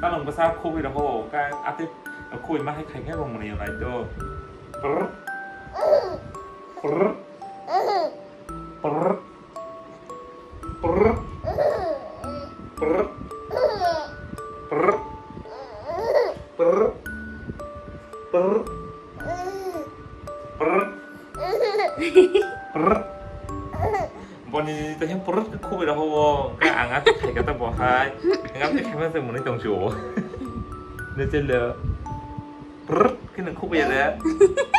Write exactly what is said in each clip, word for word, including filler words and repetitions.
Salong bwsa khubui rokho, ka ate khubui ma hai khai khe bo mwnwi nai do. Prr. Prr. Prr. Prr. Prr. Prr. Prr. Prr. Prr. Prr. Boni tei prr khe khubui rokho bo, hwnkhe ang ate khai khe ta bo hai. Ang ate khai ma se mwnwi tong sio. Ne chelo. Prr khe nang khubui ya de.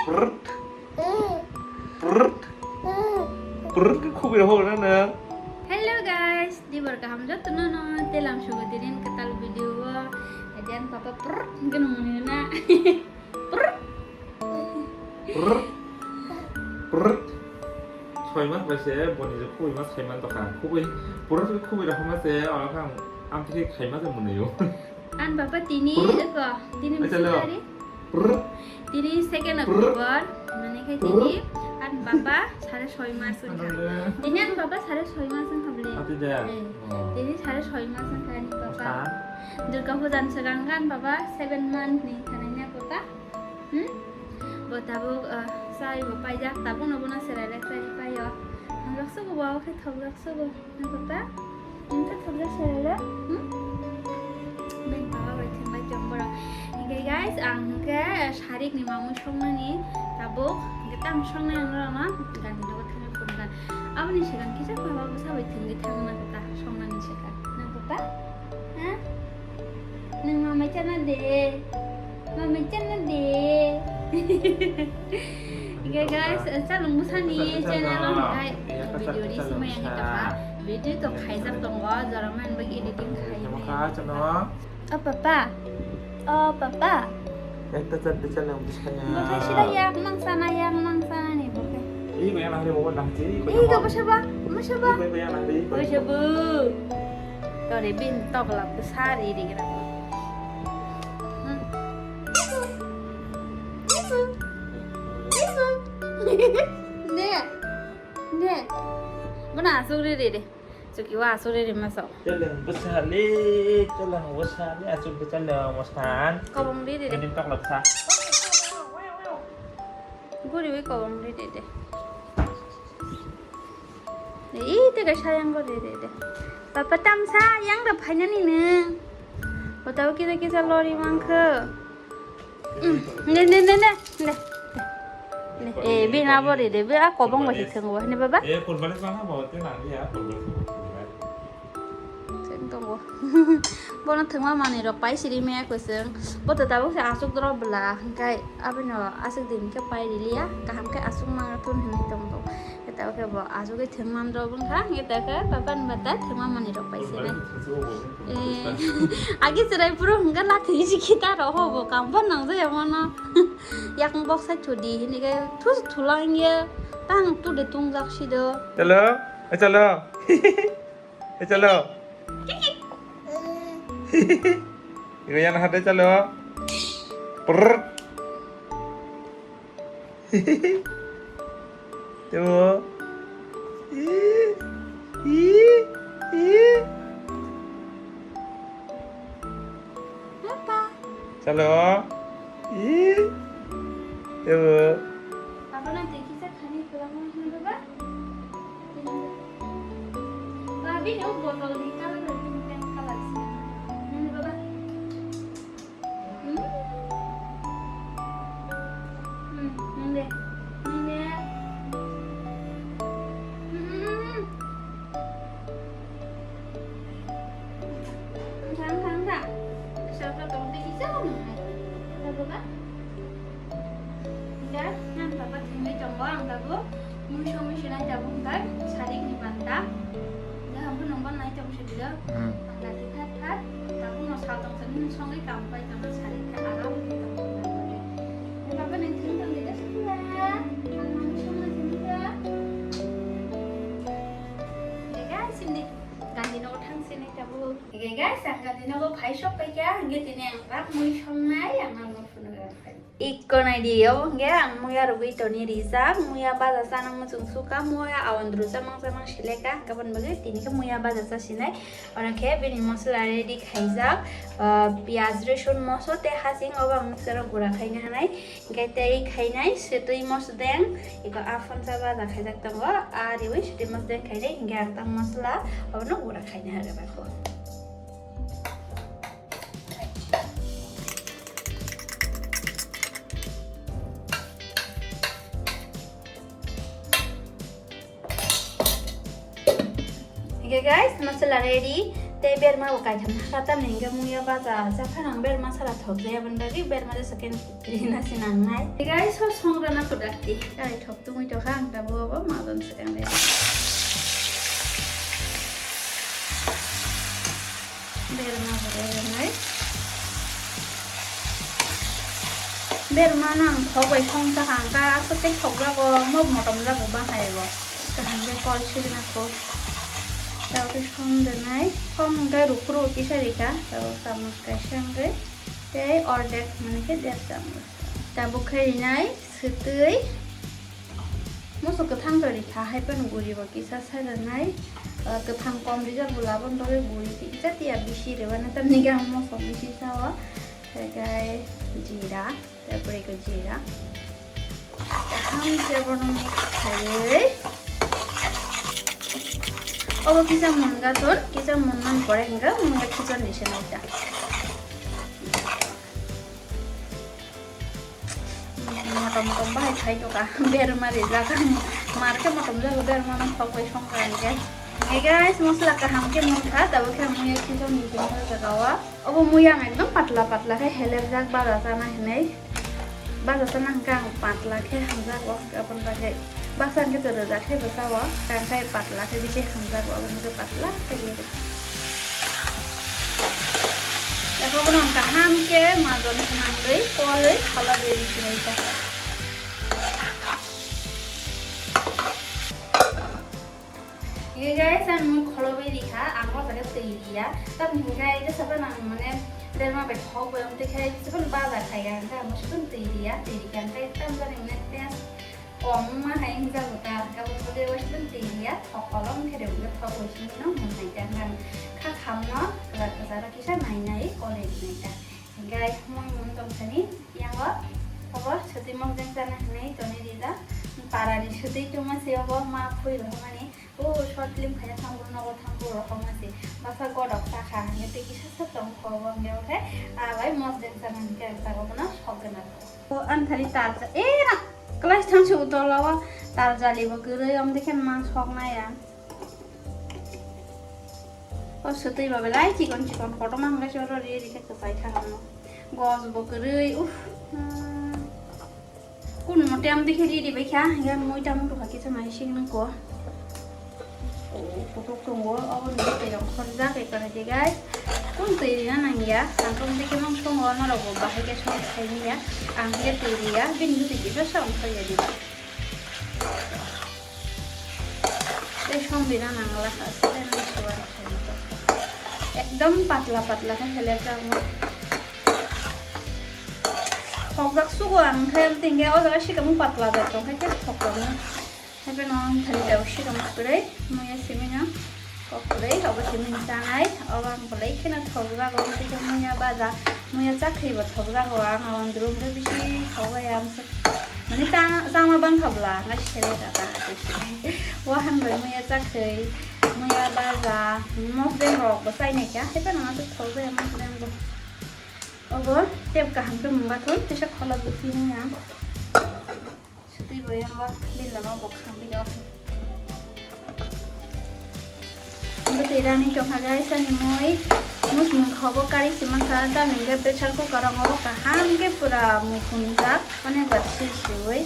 Prr. Prr. Prr khe khubui rokho na nang. Hello guys, dibor kaham jotono no telam sugo dirin kwtal video o. Ajan papa prr khe nang mwnwi na. Prr. Prr. Prr. Soi mas bai se boni je khubui mas khai man tokha. Khubui, prr khe khubui rokho ma se, oro khe ang amtwi khe khai ma se mwnwi o. An baba tini Prr. Eko, tini Acha bisi lo. Tari? Prr. Tini second Prr. October, mane khe Prr. Tini an baba sare soi mas wngkha. Ano le. Tini an baba sare soi mas wngkha bole. Ati de. Eh, Oh. Tini sare soi mas wngkha ani baba. Sa? Durga puja ni swkang an baba seven month ni thanai na kota. Hmm? Bo tabuk, ah, chai bo paijak, tabuk no bono serai le chai paio. Hamjak sugo bo, khe thokjak sugo. Nang kota? Nang khe thokjak serai le? Hmm? Beng baba bai thwng bai tong borok. Hinkhe guys, ang hinkhe sarik ni mamung songnani tabuk, hinkhe tamo songnai ang norokno gani nogo thangwi phunukha. Aboni swkang kisa baba bwsa bai thwngwi thangna kota, songnani swkang. Nang kota? Ha? Nang mamai chana de. Mamai chana de. Hinkhe guys, Chalung Bwsani channel o hinkhe video risi maya hinkhe tokha. Video to khaijak tongo, jora man bagwi editing khai. O papa. O papa. Ekta chat de Chalung Bwsani. Bo khai sida yak mang sana, yak mang sana ni bo khai. Ih, kaya nang hari mo nang chi. Ih, kaya ko mo. Bwsa ba, bwsa ba. Ih, kaya nang hari. Bwsa bu. Tore bin tok lap bwsa ri ri gra. Hmm. Ne. Ne. Bona asuk ri ri de. Chuki wa asuk ri ri ma so. Chalung Bwsani, Chalung Bwsani, asuk de Chalung Bwsani. Kobong ri ri de. Bin tok lap sa. Guri wi kobong ri ri de. Ih, tei kaisa yang bo de, de, de. Papa tamsa yang da phainani nung. Botabo kisa kisa lori mangkho. Mm, ne, ne, ne, ne, ne. Ne, eh, bini abo de, de, be a kobong bai se thwng bo, ne baba? Eh, kurban sana bo, te nang ya, kurban sana. Thwng tongo. Bono thwngma manwi rok pai siri maya kwchwng. Bo to tabuk se aswk doro bwla, hwnkhe abono aswk din khe pai riliya, kaham khe aswk mangthun hinwi tong tongo. Khe tabuk khe bo aswk khe thwng man rok wngkha, hwnkhe tabuk khe papa ni bata thwngma manwi rok pai siri. Eh, agi chwrai phuru hwnkhe lathi isi kita rok ho bo kam phan nang jaya mano. Yakung bok sai thudi hinwi khe thus thulang ye tang tu de tung jak si do. Chalo, eh, chalo. Eh, chalo. Igo yan hade chalo. Prrr. Tebo. Ih, ih, ih. Papa. Chalo. Ih. Tebo. Papa na dekhi sa khani pulang mo baba. Babi, no botol ni color ni pink color si. Hmm, baba. Hmm. Hmm, hmm, de. Hmm, de. Hmm. Thang, thang, thang. Sa, sa, tong, tong, isa, nung, hai. Sa, baba. Hingke, nang tabuk thwngwi tongo, ang tabuk muiso muiso nai tabuk hingke sarik ni banta. Hingke hambo nungbo nai tabuk se dilo. Hmm. Ang dati phat phat, tabuk no sal tong sani, nung songwi kam pai tong sarik khe aram wngwi tong. Hingke baba nung thwng tong dilo sukula. Ang muiso muiso nungkha. Hingke sindi gandi nogo thang sini tabuk. Hey guys, ang kati nogo phai sok paikha, hingke tini ang tak mui songnai, ang nangno phunukha. Ikko naidi, obo hingke ang muya rwgwi toni rijak, muya baja chana muchung sukha, muya awandru chamang chamang selekha, hingke aboni bagwi tini khe muya baja chasinai. Oro khe bini mosola ready khaijak, ah, piyaj, rosun, moso tei hasing, obo ang mixer o gura khaina hanai. Hingke tei khainai swtwi mosodeng, eko a phonsa baja khaijak tongo, a riwi swtwi mosodeng khainai, hingke ang tang mosola obono gura khaina hagwi bakho. Hingke guys, masala ready. Tei berma bo kaitham haka tamni hingke muya baja japhano ang berma sara thok jaya aboni bagwi berma jesa khe rina se nangnai. Hingke guys, so songrana pudakti. Kaithok tungwi tokha ang tabuk abo majon se ang ready. Berma bo ready nai. Berma no ang thok bai song sakha ang ka aswk tei thok jago, mok motom jago bahai bo. Kaham khe kol sirina kho. Tei som denai, som hwnkhe rukhru kisa rikha, tei chamus kaisa hwnkhe tei ordek mani khe der chamus. Tabuk khe rinai swtwi musu kwthang to rikha, hai phano guri bo kisa sai rwnai. Ah, kwthang kom rijak bo laboni bagwi guri kisa tiya bisi rwmani tamni khe ang moso bisi sao. Tei khe jira. Tei pore khe jira. Kaham khe bono mix khaiwi. Obo kisa munga ton, kisa munmani pore hingkhe munga khichon ni se naita. Motom motom bahai khai toka, berma rijak. Mar khe motom jago, berma no thok bai songkha hingkhe. Hey guys, mosla kaham khe munkha, tabuk khe muya khichon ni se naita o. Obo muya ang ekdom patla patla khe helerjak baja chana hinwi. Baja chana hwnkhe ang patla khe hamjago, aboni bagwi baksa hwnkhe to rwjak khe bwsao, tei hwnkhe patla khe bisi hamjago, aboni bagwi patla khe rw-, eko bono ang kaham khe majon swnamwi kolwi phala de rw sinai ta. Hey guys, ang mui kholobwi rikha, ang o jaga twi riya. Tamni hwnkhe jesa phano ang mane berma bai thok bai wng twi khe jesa phano baja khaikha, hwnkhe ang mui twi riya, twi rikha hwnkhe tamjani mane taste kom wngma hai wngjago ta, aboni bagwi waisa phano twi riya, thok kolom khe rw wngkhe thok bai simi no mung nai ta, hwnkhe ang kha khamno kwchar kwcharo kisa nai nai kolwi rwnai ta. Hwnkhe mui mung tong thani yango obo swtwi mokjang chana hinwi toni rijak, parani swtwi tongma se obo ma phui rwmani. O short film khaina thango, nogo thango, rohorma se. Baksa godok sakha, hingke tei kisa sa tong kho, bo hingke oke. A bai mosdeng sana hingke ang sago bono sok gana. O ang thani tal ja, e na, class thang se utola o tal jali bo kwrwi, om dekhe ma sok nai ang. O swtwi ba belai chikon chikon, kotorma hingke se oro ri ri khe kwchai thang ano. Gos bo kwrwi, uff. Hmm. Kun mote ang dikhe ready bai kha, hingke mui tamo tokha kisa mai sing nang ko. O, kutuk tongo, obo ni twi rok khorjak ekore de guys. Kun twi rina nang ya, ang tong dikhe mang songo, norok bo bahai khe song khai ni ya. Ang khe twi ri ya, bini bwtwi kisa song khai ya di. Tei song rina nang la kha, se nang suwar khai ni to. Ekdom patla patla khe heler jak mo. Thokjak sugo ang khe, tei hingke o jaga sikamo patla jak tong khe, khe thokjak no. Haikhe no ang thani jao sikamo kwrwi, muya simi no kok kwrwi, obo simi ni chanai, obo ang belai kheno thokjago, tei khe muya baja, muya chakri bo thokjago, ang o drum khe bisi thokjai ang se. Mane cha-, chama bangkha bwla, ang sele da ta. Wahan bai muya chakri, muya baja, mosdeng rok bo chainai kha, haikhe no ang thokjai mosdeng bo. Obo tep kaham khe mungbathun, tesa khola bukti nung ya. Sutwi bo yang ba, bini lama bo kham bi o. Bwtwi rani tongkha guys, ani mui. Mui mung khobo kari se mankha, tamni hwnkhe pressure cooker o obo kaham khe pura mui phunjak, onek bar si siwi.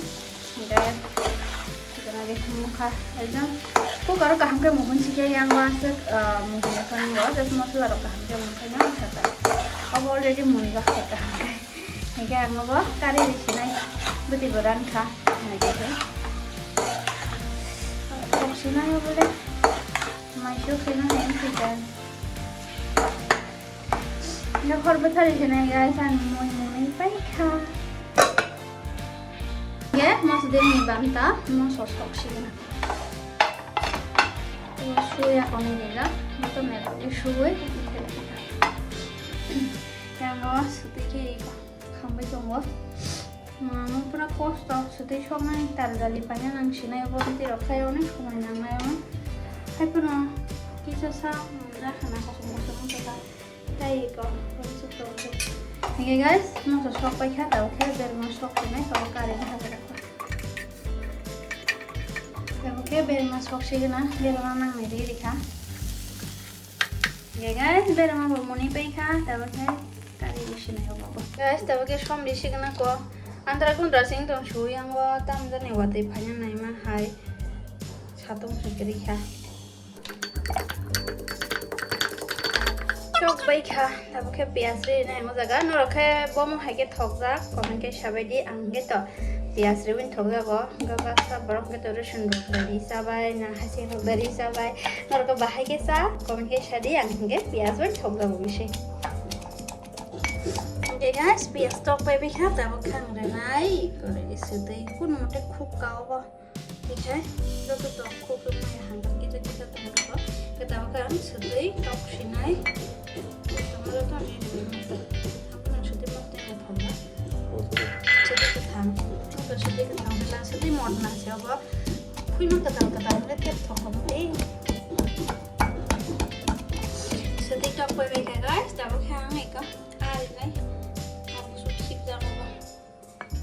Hingke, chikon age mungkha, ekdom cooker o kaham khe muhun sikhe yang o aswk, ah, muhun khe nw o, just mosola rok kaham khe munkhe nw sakha. Obo already munjak khe kaham khe. Hingke ang obo kari ri sinai bwtwi bo rankha. Hingke kok sinai obo le mai suk sinai hingke. Hor bwthari hinai guys, ani mui mui paikha. Ye, mosodini banta, moso sok sigina. Suya koni dega, moto mera suwe. Yang awas suti ke iko, khambai tongo. Mano pura kosto, sotwi soknani tarjali paina nang sinai bo, tei rok khai onek somoi nangnai ono. Haiphano kisa sa, mm, rakhana kosom kosom wngkha ta. Tei ko, kosom kosom. Hingke guys, moso sok paikha, tabuk khe berma sok tongnai, tabuk kari wngkha ta. Tabuk khe berma sok sigena, berma nangnai ri rikha. Ye guys, berma bo muni paikha, tabuk khe kari bisinai obo. Guys, tabuk khe som risi gana ko. Andra gundra sing tong su yang o, tam jani watwi phaina naima hai. Satung se kiri kha. Chok bai kha, tabuk khe piyas ri nai mo jaga. Norok khe bomo hai khe thokjak, comment khe sabai di, ang khe to piyas riwin thokjago. Hwnkhe baksa borok hwnkhe to rosun rok dari chabai, na hasing rok dari chabai. Norok bahai khe cha, comment khe sadi, ang hwnkhe piyas bai thokjago bisi. Hwnkhe guys, piyas tok pai bikha, tabuk khe ang rwnai, koroi sotwi, kun mote khuk ka obo. Bikhe, joto tong khuk rwmai hangkhe kisa kisa tongkha, khe tabuk khe ang sotwi tok sinai. Tongma joto ang rwnai. Ang sotwi mok tei mok thokma. Sotwi kwthang. Sotwi kwthang khe lang sotwi modna se obo. Phuima kwtal kwtal hwnkhe thep thok obo tei. Sotwi tok pai bai kha guys, tabuk khe ang eko ari nai. Ang busu khip jak obo.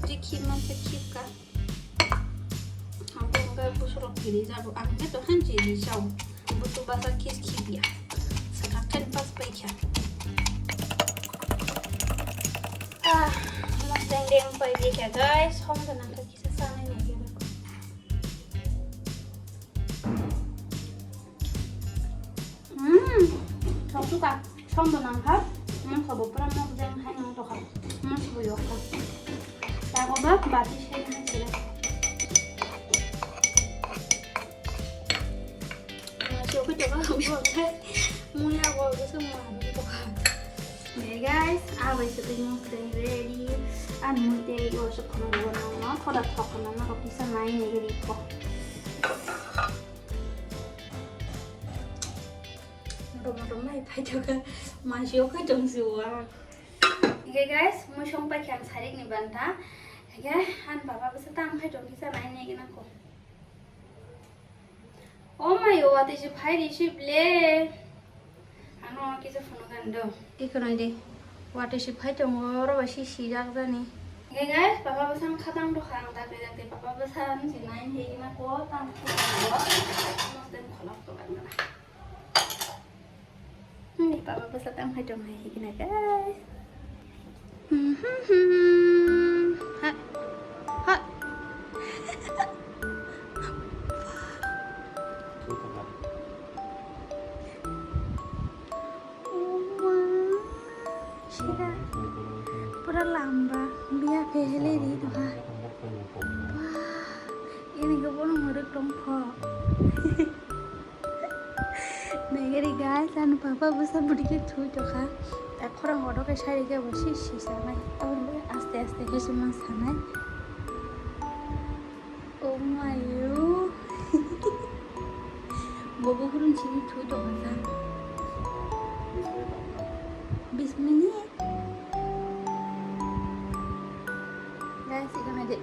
Twi khip man se khip ka. Ang bo hwnkhe busu rok kiri jago. Ang khe to hanchi ri jao. Busu basa khis khip ya. Saka ten pas pai kha. Ah, mas deng deng pai di kha guys. Hom da nang kha kisa sanai nai kha. Hmm, thok suka, som bo nang kha, mokha bo pura mok jang hai nang tokha, mokha bo yok kha. Tago ba bati se nang sila. Masi okhe tokha, mui abo se ma tokha. Hey guys, abai se tei mok tei ready. An mui tei yo se khono bo nang no, thoda thok khono no, kisa nai ni gari ko. Motom motom nai phai thok kha, masi okhe tong si wa. Hingke guys, mui song pai khe ang sarik ni banta. Hingke an baba bwsa tang phai tong kisa nai nai gana ko. O mai o, watwi se phai ri se ble. Ano kisa phunuk ani do. Iko nai de. Watwi se phai tongo, oro bai se sijak jani. Hingke guys, baba bwsa ang khatang do kha, ang dakti dakti baba bwsa ang se nai hei na ko tang khe tongo. Ano ten kholok to bai mana. Hmm, baba bwsa tang phai tong hai hikina guys. Hmm, hmm, hmm. Ha. Ha. Oh, ma. Sira. Pura lamba. Biya pehele ri to ha. Wah. Ini ke bono muruk tong pho. Megeri guys, ani papa bwsa bwdike thui tokha. Ta khorang odo ke sari ke bo si si sanai. Aboni bagwi aste aste ke sima sanai. Oh my you. Bobo khurun sini thui tokha sa. Bis minit. Guys, ikhwno de,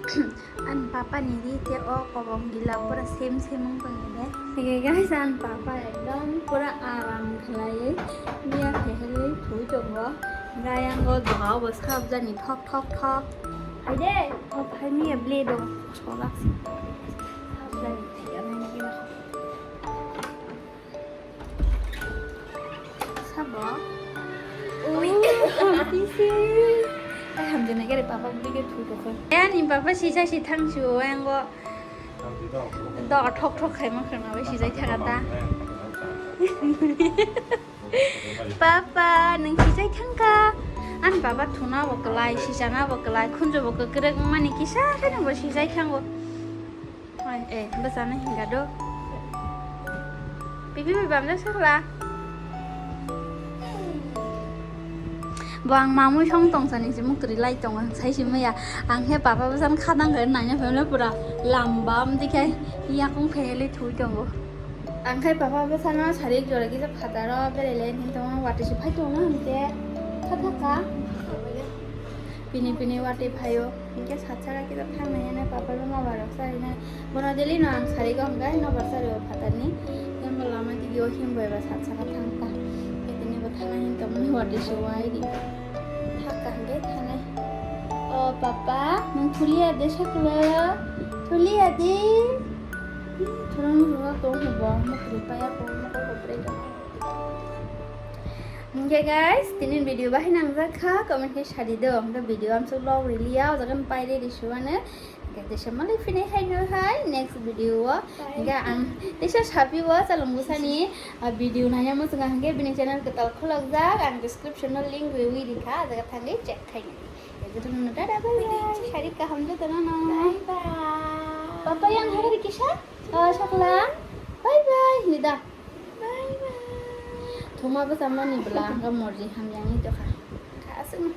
ani papa ni ri te o kobong gila pura same same wng tong de. Oke guys, ani papa ekdom pura aram khlai. Biya khe heli thui tongo. Gayang go doga bo sab jani thok thok thok. Hai de, o phai miya ble do. Solak si. Sab jani thik anai ni gila. Sabo? Ui, hamtisi. Ai, hamjana gere papa buli ke thu tokho. Eh, ani papa sisa si thang si o, ang go. Do thok thok khai ma khana bai si jai thaga ta. Papa, nung si jai thang ka? Ani papa thuna bo kwlai, sisana bo kwlai, khunju bo kwkrek mani kisa khe nung bo si jai thango. Oi, eh, bwsano hinga do. Pipi bai bamjak sakla. Bo ang mamui song tong sani se mukri lai tongo, ang sai se maya. Ang khe papa bwsano khadang khe naina phaimle pura lamba, amtwi khe yakung phaile thui tongo. Ang khe papa bwsano sarik jora kisa phataro berele hin tongo, watwi se phai tongo hwn khe kha thaka. Pini pini watwi phaio, hwn khe satsaka kisa thangnaiyane papa no ma barok sarina. Bono daily no ang sari gong gai no bar sari o phatarni. Yang bo lama digi o him bai ba sat saka thang ta. Etini bo thana hin tong ni wadi se wai di. Thak ka hingke thanai. O papa, nung thulia de saklo. Thulia de. Thurung thurung tong bo. Mo kri pa ya ko mo ko ko pre ka. Hingke guys, tini video bahai nang jak kha, comment khe sadi do. Hingke video amsuk vlog riliya, o jagan pai re risuane. Hingke teisa malai phini hai no hai next video o. Hingke ang teisa sapi o chalung bwsani, ah, video nai mo chwng hingke bini channel kwtal khulok jak, ang description o link riwi rikha, jaga thangwi check khaini. Hingke jotono tata bye bye, sari kaham jotono no. Bye bye. Papa yang hari kisa, ah, saklang. Bye bye, nida. Bye bye. Thuma bwsa mani bwla, hingke morji hamyang ni tokha. Kha aswk no.